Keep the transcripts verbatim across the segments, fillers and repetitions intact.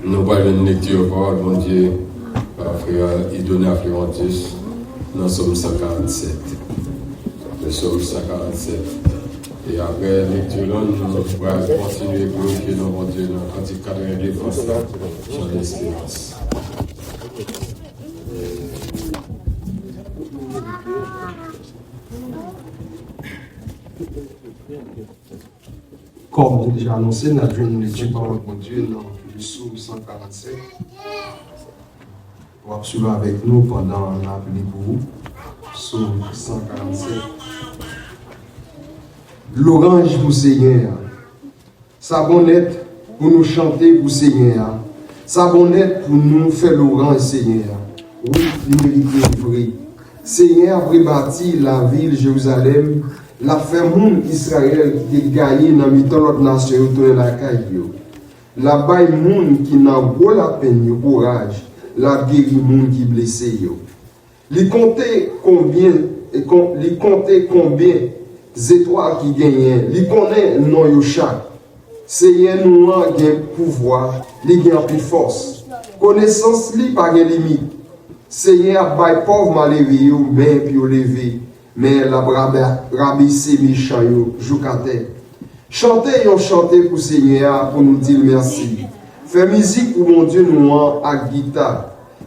Nou pral jwenn lekti pawòl Bondye pa frè Idonia Flerantus nan Sòm san karannsèt. Le Sòm san karannsèt. E apre lekti la, nou pral kontinye glorifye non Bondye nan kantik katrevenndefans la, Jan Lesperans. Kòm nou deja anonse, n ap jwenn lekti pawòl Bondye nan Sòm san karannsèt. W ap swiv avèk nou pandan n ap li pou ou. Sòm san karannsèt. Loranj pou Senyè a. Sa bon nèt pou nou chante pou Senyè a. Sa bon nèt pou nou fè loranj Senyè a. Wi, li merite l vre. Senyè a ap rebati lavil Jerizalèm, l ap fè moun Izrayèl ki te gaye nan mitan lòt nasyon yo tounen lakay yo. L ap bay moun ki nan gwo lapenn yo kouraj, l ap geri moun ki blese yo. Li konte konbyen, e kon, li konte konbyen zetwal ki genyen, li konnen non yo chak. Senyè nou an gen pouvwa, li gen anpil fòs. Konesans li pa gen limit. Senyè ap bay pòv malere yo men pou yo leve, men l ap raba-, rabese mechan yo jouk atè. Chante yon chante pou Senyè a pou nou di l mèsi. Fè mizik pou Bondye nou an ak gita.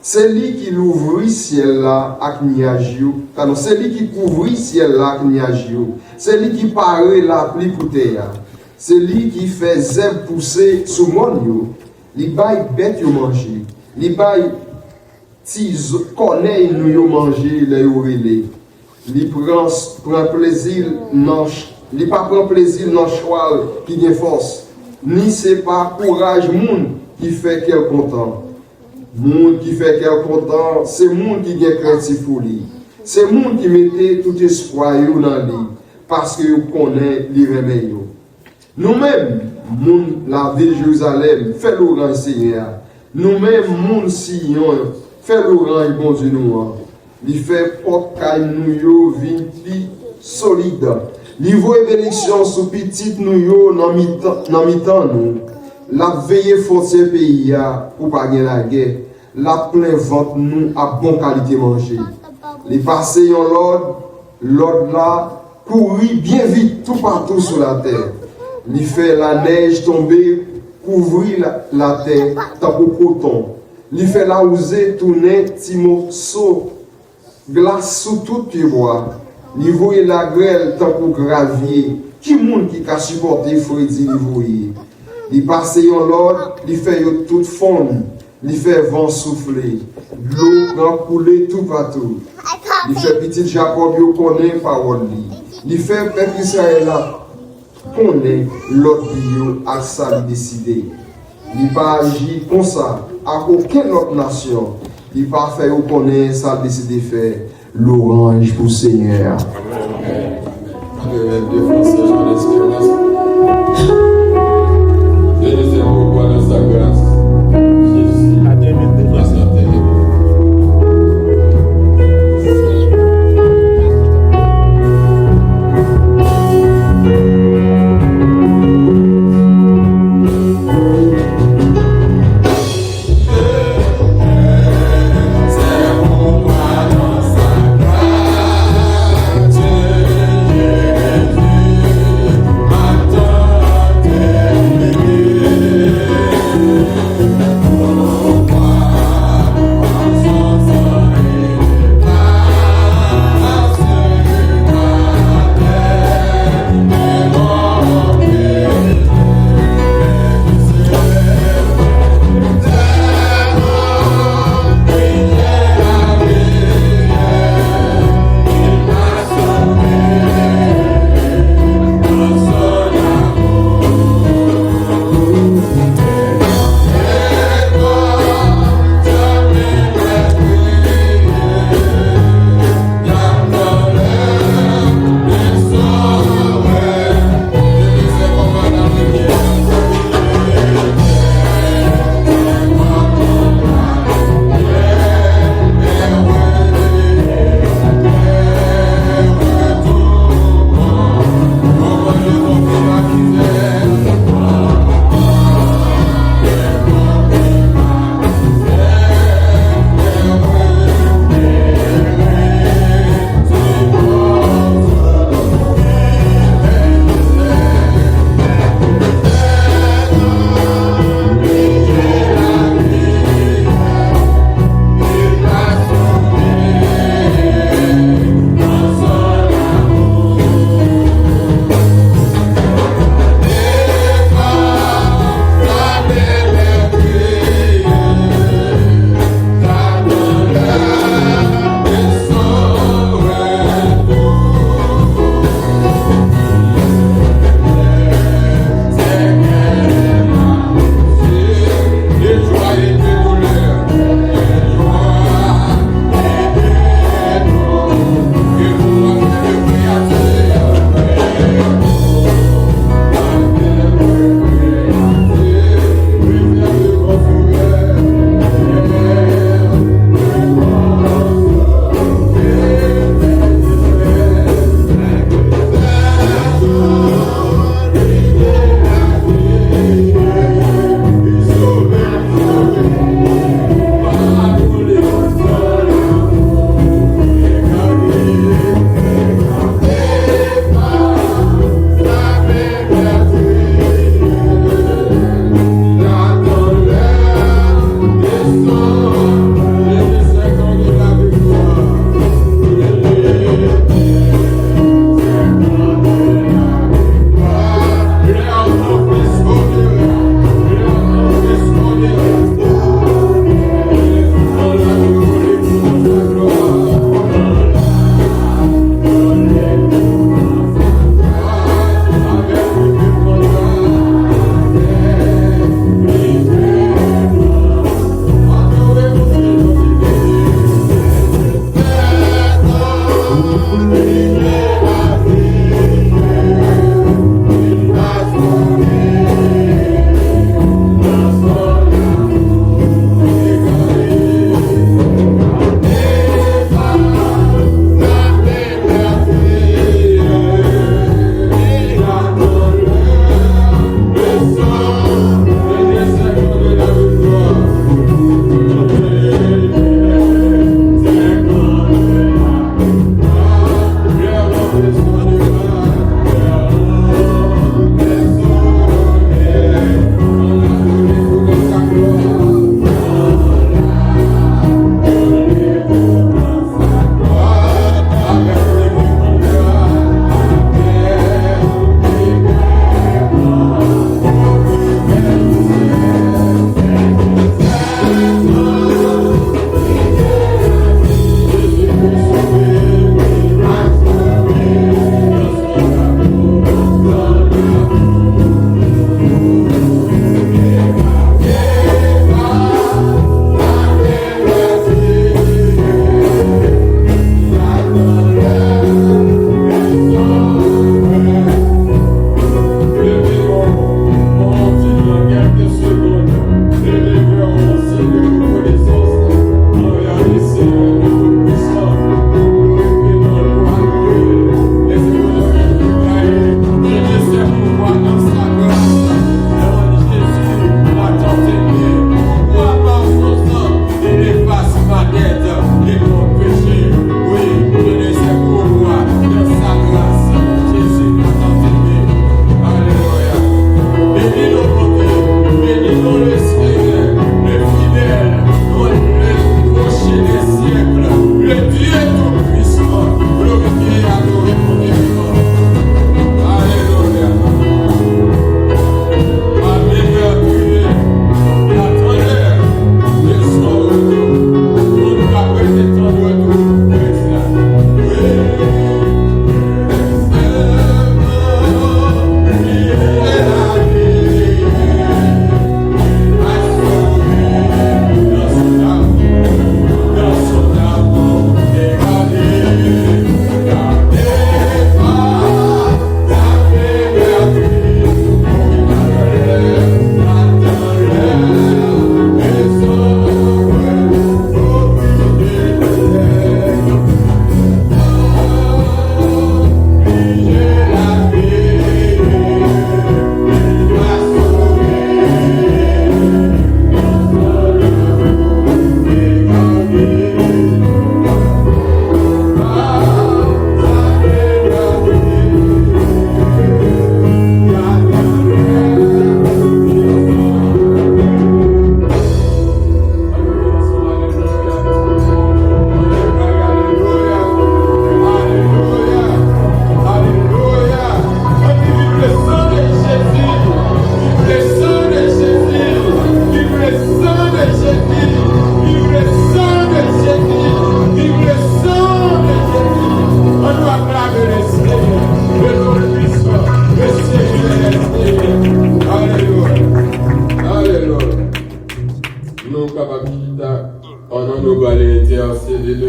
Se li ki louvri syèl la ak nyaj yo. Padon, se li ki kouvri syèl la ak nyaj yo. Se li ki pare lapli pou tè a. Se li ki fè zèb pouse sou mòn yo. Li bay bèt yo manje. Li bay ti zo-, kònèy nou yo manje lè yo rele. Li pran, pran plezi nan ch-, li pa pran plezi nan chwal ki gen fòs, ni se pa kouraj moun ki fè kè l kontan. Moun ki fè kè l kontan, se moun ki gen krentif pou li. Se moun ki mete tout espwa yo nan li, paske yo konnen li renmen yo. Nou menm, moun lavil Jerizalèm, fè loranj Senyè a. Nou menm, moun Siyon, fè loranj Bondye nou an. Li fè pòt kay nou yo vin pi solid. Li voye benediksyon sou pitit nou yo nan mitan, nan mitan nou. L ap veye fwontyè peyi a pou pa gen lagè. L ap plen vant nou ak bon kalite manje. Li pase yon lòd, lòd la kouri byen vit toupatou sou latè. Li fè lanèj tonbe, kouvri la, latè tankou koton. Li fè lawouze tounen ti moso glas sou tout pyebwa. Li voye lagrèl tankou gravye. Ki moun ki ka sipòte fredi li voye? Li pase yon lòd, li fè yo tout fonn. Li fè van soufle, dlo pran koule toupatou. Li fè pitit Jakòb yo konnen pawòl li. Li fè pèp Izrayèl la konnen lòd li yo ak sa li deside. Li pa aji konsa ak okenn lòt nasyon. Li pa fè yo konnen sa l deside fè. Loranj pou Senyè a. Amèn. Amèn. Katrevenndefans, Jan Lesperans. Bénissez-vous, roi de sa grâce, Jésus. Grâce la terre.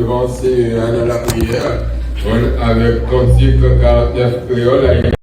Panse a nan lapriyè, avèk kantik karant nèf kreyòl,